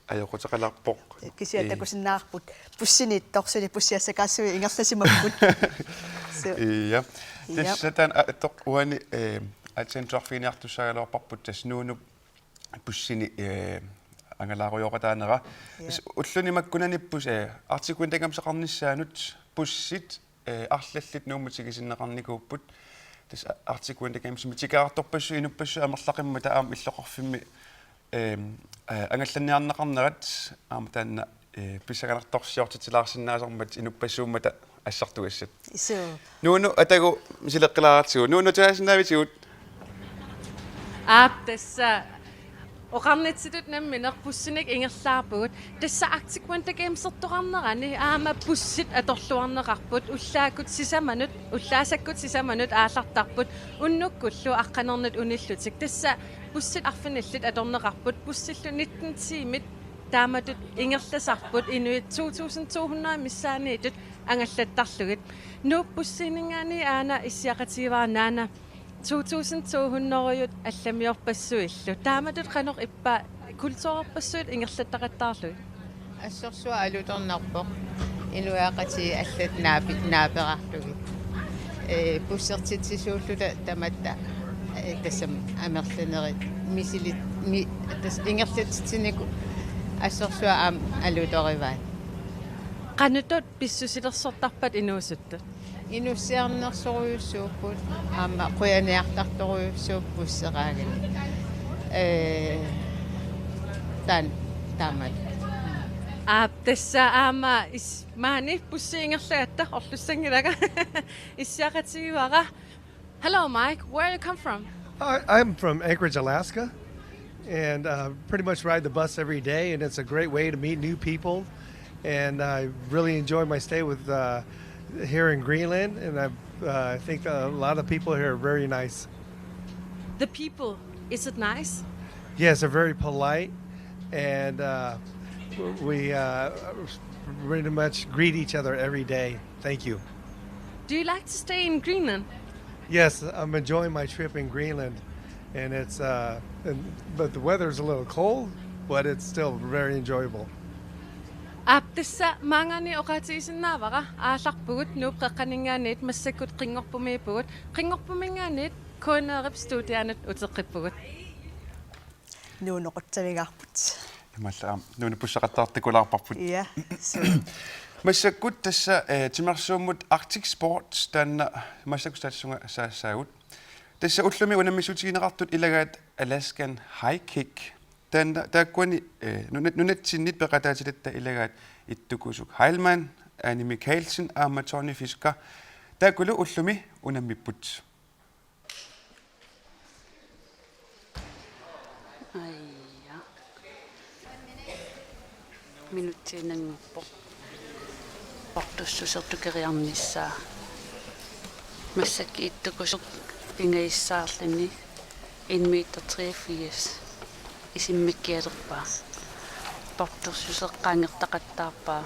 ajoquteqalerpoq. Kisianni, ee, takusinnaavarput bussiniittoq, suli bussiassakaasui ingerlasimapput. Suu. Ja. Ja. Tassa taanna a-, attoq uani, eh, aatsaat tusarfiiniartussaagaluarparput tassa Nuunup Bussini, eh, angalaarujoqataanera. Ja. Tassa ulluni makkunani bus-, eh, Arctic Winter Gameseqarnissaanut bussit, eh, arlallit Nuummut tikisinneqarnikuupput. Tassa Arctic Winter Gamesimi tikeraartorpassuit inuppassuit amerlaqimmata aamma illoqarfimmi, ehm, eh, angallanniarneqarnerat aamma taanna, eh, pissanganartorsiortitsilaarsinnaasarmat inuppassuummata assartugassat. Suu. Nuno, atagu misileqqilaartigu. Nuno, tusaasinnaavitigut? Aap, tassa oqarnitsitut nammineq bussinik ingerlaarpugut. Tassa Arctic Winter Gamesertoqarnerani aamma bussit atorluarneqarput ullaakkut sisamanut, ullaasakkut sisamanut aallartarput unnukkullu aqqanernut unillutik. Tassa bussit arfinillit atorneqarput, bussillu nitten tiimit taamatut ingerlasarput inuit to tusind to hundrede missaanniittut angallattarlugit. Nuup Bussininngaanniit aana issiaqatigivara naana to tusind to hundrede allamiorpassuillu. Taamatut qanoq ippa kulturerpassuit ingerlattaqattaarlugit? Assorsuaq alutornarpoq. Inuiaqatigiit allat naapi-, naaperarlugit. Eh, bussertitsisuulluta tamatta, eh, tassami amerlanerit misilit-, mi-, tassa ingerlatitsineq assorsuaq aamma alutorivaat. Qanoq pissusilersortarpat inuusuttut? Inussiarnersorujussuupput, aamma qujaniartartorujussuupput busseqaagani. Eh, taan-, taamatut. Aap, tassa aamma is-, maani bussi ingerlagatta orlussanngilanga. Issiaqatigivara. Hello, Mike. Where you come from? I, I'm from Anchorage, Alaska, and uh, pretty much ride the bus every day, and it's a great way to meet new people. And I really enjoy my stay with uh, here in Greenland, and I uh, think a lot of people here are very nice. The people, is it nice? Yes, they're very polite, and uh, we uh, pretty much greet each other every day. Thank you. Do you like to stay in Greenland? Yes, I'm enjoying my trip in Greenland, and it's uh, and, but the weather's a little cold, but it's still very enjoyable. Aap, tassa maanngaanniit oqaatigisinnaavara aallarpugut Nuup Qeqqaninngaanniit massakkut Qinngorpumiippugut, Qinngorpuminngaanniit K N R-ip studianut uteqqippugut. Nuunoqutsavigaarput. Imaallaat Nuunup busseqattaartakulaarparput. Ja, suu. Massakkut tassa, eh, timersuummut Arctic Sports taanna massakkut saassunga saassaagut. Tassa ullumi unammissutigineqartut ilagaat Alaskan High Kick. Taanna, taakkuani, eh, nuna-, nunatsinnit peqataatilatta ilagaat Ittukusuk Heilmann, Ane Mikaelsen aamma Tony Fisker. Taakkulu ullumi unammipput. Aja. Minutsiinnanngorpoq. Portussuseq tukeriarnissaa. Massakkut Ittukusuk pingajussaarluni en meter treogfirs isimmikkialerpaa. Portussuseq qaangertaqattaarpaa.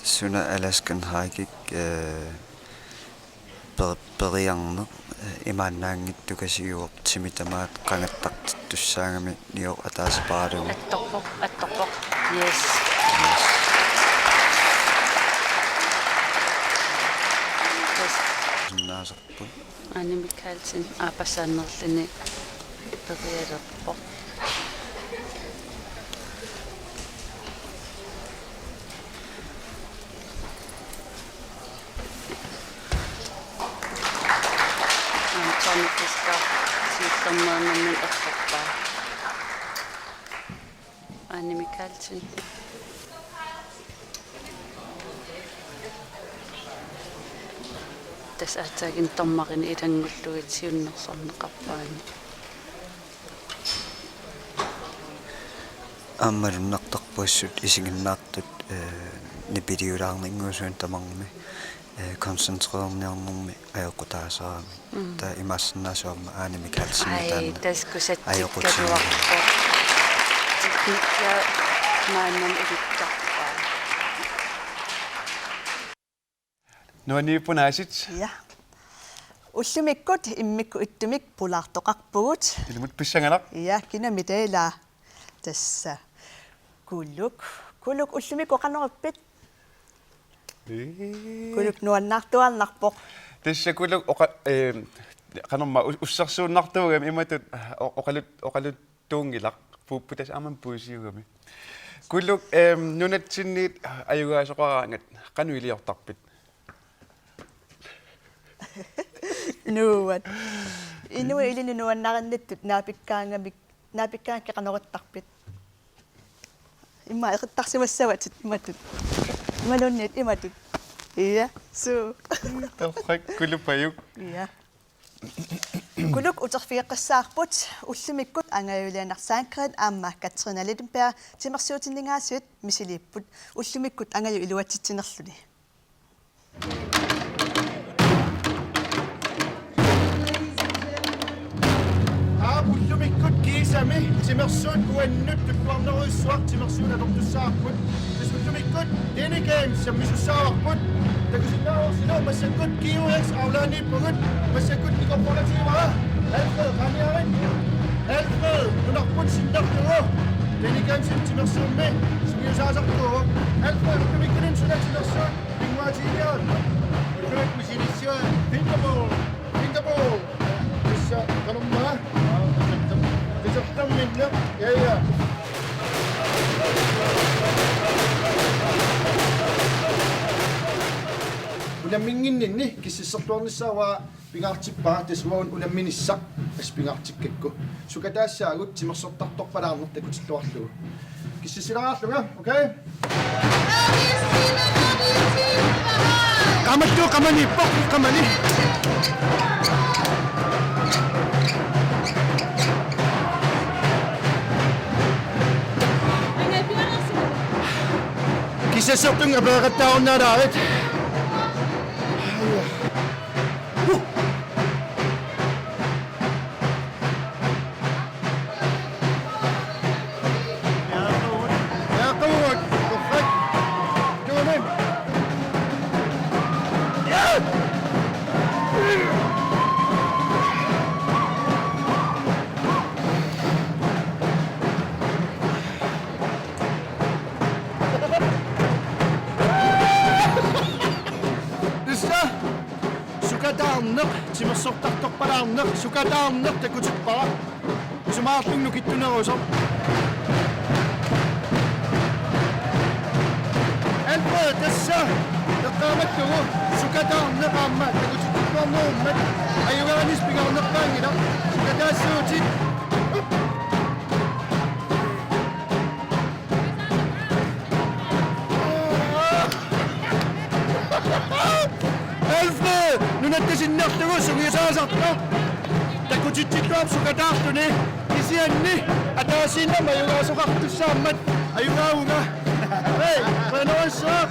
Suna Alaskan High Kick, eh, per-, periarneq, eh, imaannaanngitsoq tukasiuvoq, timit tamaat qangattartittussaagami niu ataasipaarlugu. Attorpoq, attorpoq. Yes. Yes. Yes. Sinnaasarput. Ane Mikaelsen aappassaannerluni perialerpoq. Aamma Tony Fisker siullermeernermut erserpaa. Ane Mikaelsen. Tassa aatsaat dommerinik ilanngullugit siunnersorneqarpaani. Aamma malunnartarpoq assut isiginnaartut, eh, nipiliulaarninnguusunik tamarmi, eh, koncentrerniarnermi ajoqutaasarami. Mm. Taava imaassinnaavoq aamma Ane Mikaelsen. Ai, taanna. Tassa kusattikkaluarpoq. Ajoqutaasarami. Teknikkia maannamut ilikkarpaa. Nuanniippunaasut. Ja. Ullumikkut immikkut ittumik pulaartoqarpugut. Ilumut pissanganaq. Ja, kina mitailaa. Tassa. Kuluk. Kuluk ullumikkut qanoq ippit? Ee. Kuluk nuannaartuaannarpoq. Tassa Kuluk oqa-, eh, qanormaa us-, ussersuunnartuugami imatut o-, oqalut-, oqaluttuunngilaq puupput tassa aamma puisiugami. Kuluk, eh, nunatsinniit ajugaasoqaraangat qanoq iliortarpit? Nuuat. Inuit ilinnut nuannarinnittut naapikkaangamik, naapikkaangakkit qanoq ittarpit? Immaqa eqittarsimassavatit imatut. Imaluunniit imatut. Ja, suu. Torrak Kulupajuk. Ja. Kuluk uterfigeqqissaarput ullumikkut angajulianaq Sandgreen aamma Katrine Lillenberg timersuutinninngaasiit misiliipput ullumikkut angajut iluatsitsinerluni. Aap, ullumikkut kiisami timersuut uannut tulluarnerujussuaq timersuut atortussavarput. Tassa ullumikkut Deni Games sammisussaavarput. Takusinnaavarsilu massakkut G U X Aulaaniippugut, massakkut nikorporatiivara. Alfred, qaaniarit. Alfred, nunarput sinnerlugu Deni Gamesip timersuummi sungiusaasartuuvoq. Alfred, ullumikkut suna timersuut pinnguaatigiviuk? Ullumikkut misilissivat fingerball. Fingerball. Tassa qanormaa? Tassa minna. Ja, ja. Unamminnginninni kissasserluarnissaa uanga pingaartippara, tassa uanga unamminissaq, assut pingaartikkakku. Sukataassaagut timersortartorpalaarneq takutilluarlugu. Kissassilaarlunga, okay? Qamattuuvoq, qamani, poq, qamani. Kissassertunga peeqattaarunnaalaarpit. Tassa sukataarneq, timersortartorpalaarneq, sukataarneq takutippara. Isumaqarlunga nukittunerusoq. Alfred, tassa. Aamma takutikkuarneq aamma takutittuarnerummat ajugaanissaq pingaarnerpaanngilaq, sukataassuutit. Alfred, nunatta sinnerlugu sungiusaasartoq. Takutitsilluarpoq sukataarluni. Kisianni ataasiinnaq ajugaasoqartussaammat ajugaavunga. Hej, qujanarsuaq.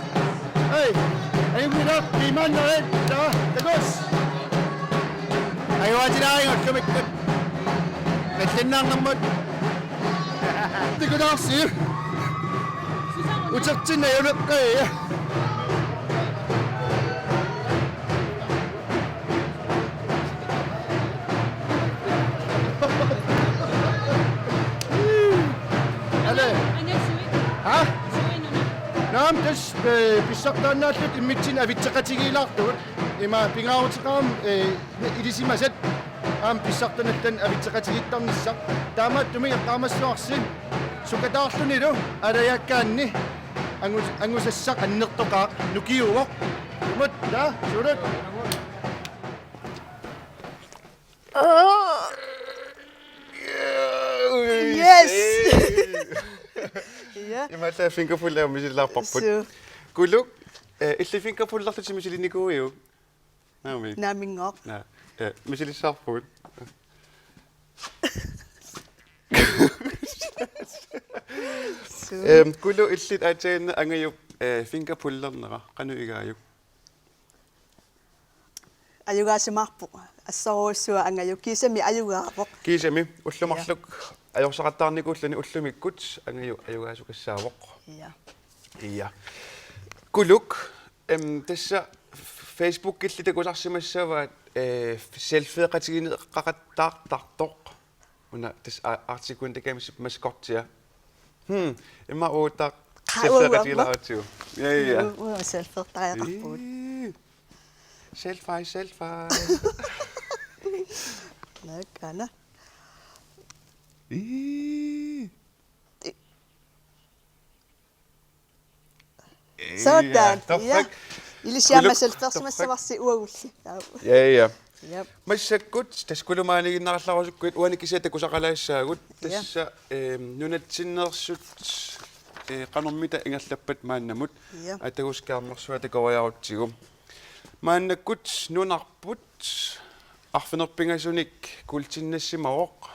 Hej, ajunngilaq, imaannarit, taa, takuss. Ajugaatilaarigut ullumikkut. Nallinnarnermut. Tikulaarsi. Utertinneq ajunngilaq. Ale. Ha? Naamik, tassa, eh, pissartaannaallutik immitsinnut avitseqatigiilaartugut. Ima pingaaruteqarami, eh, ilisimasat aamma pissartanut allanut avitseqatigiittarnissaq. Taamaattumik eqqaamassavarsi sukataarlunilu alajaakkaanni angus-, angusassaq annertoqaaq nukiuvoq. Imut, taa, sulut. Yes. Ja. Imaattoq fingerfood-imik misilaarparput. Suu. Kuluk, eh, illit fingerfood-erlutit misilinikuuiuk? Naamik. Naamik. Naa, eh, misilissavarput. Suu. Ehm, Kuluk, illit aatsaannguaq Angajup, eh, fingerfood-ernera qanoq igaajuk? Ajugaasimaarpoq. Assorujussuaq Angajup. Kiisami ajugaavoq. Kiisami ullut marluk ajorsaqattaarnikuulluni ullumikkut Angaju ajugaasukassaavoq. Ja. Ja. Kuluk, em, tassa Facebookilli takusarsimassavaat, eh, selfieqatigineqaqattaartartoq. Una tassa a-, Arctic Winter Games maskottia. Hmm, immaqa uagut taava selfieqatigilaaratsigu. Ja, ja. Uagut selfieqattaartarpugut. Ii. Selfie, selfie. Nakkana. Ii. Sådan. Ja, torrak. Ilisiama Kuluk, selfieqarsimassavarsi uagulli. Ja, ja. Jep. Massakkut, tassa Kuluk maaniiginnarallarusukkuit, uani kisiat takusaqalaassaagut. Ja. Tassa, ehm, nunatsinneersut, eh, qanormita ingerlappat maannamut. Ja. Atagu skærmersuaq takoriarutsigu. Maannakkut nunarput arfineq-pingasunik kuultinnassimavoq.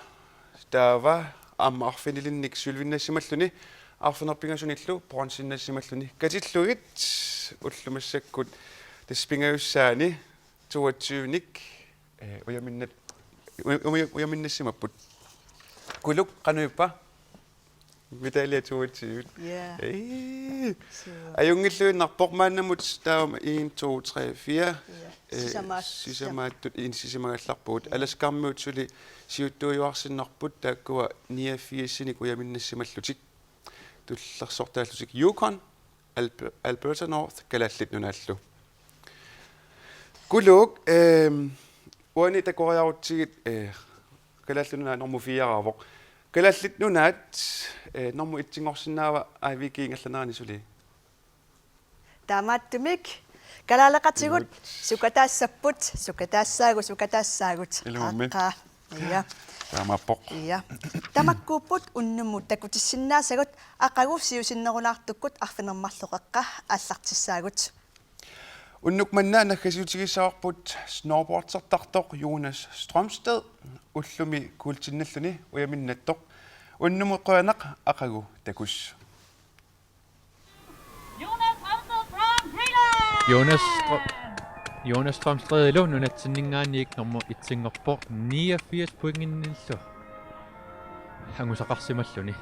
Taava aamma arfinilinnik sølvinnassimalluni, arfineq-pingasunillu bronzennassimalluni. Katillugit ullut massakkut tassa pingajussaani toogtyvenik, eh, ujaminnat-, uja-, uja-, ujaminnassimapput. Kuluk, qanoq ippa? Medalje toogtyve. Ja. Ii. Suu. Ajunngilluinnarpoq maannamut taama en, to, tre, fire. Ja. Eh, sisamaat-, sisamaattut inissisimagallarpugut. Ja. Alaskarmiut suli siuttuujuarsinnarput taakkua niogfirsinik ujaminnassimallutik. Tullersortaallutik Yukon, Alb-, Alberta North, Kalaallit Nunaallu. Kuluk, ehm, uani takoriarutsigit, eh, Kalaallit Nunaat normu fire-raavoq. Kalaallit Nunaat, eh, normu et-inngorsinnaava A V G ingerlanerani suli? Taamaattumik kalaaleqatigut. Inuit. Sukataassapput, sukataassaagut, sukataassaagut. Ilumut. Aqqa. Ja. Taamaappoq. Ja. Tamakkuupput unnummut takutissinnaasagut, aqagu siusinnerulaartukkut arfineq-marluk qeqqa aallartissaagut. Unnuk manna naggasiutigissavarput snowboardertartoq Jonas Strømsted, ullumi kuultinnalluni ujaminnattoq. Unnummut qujanaq, aqagu takuss. Jonas Strømsted from Greenland! Jonas Strø-, Jonas Strømstedilu nunatsinninngaanniit nummer et-inngorpoq niogfirs pointinnillu angusaqarsimalluni.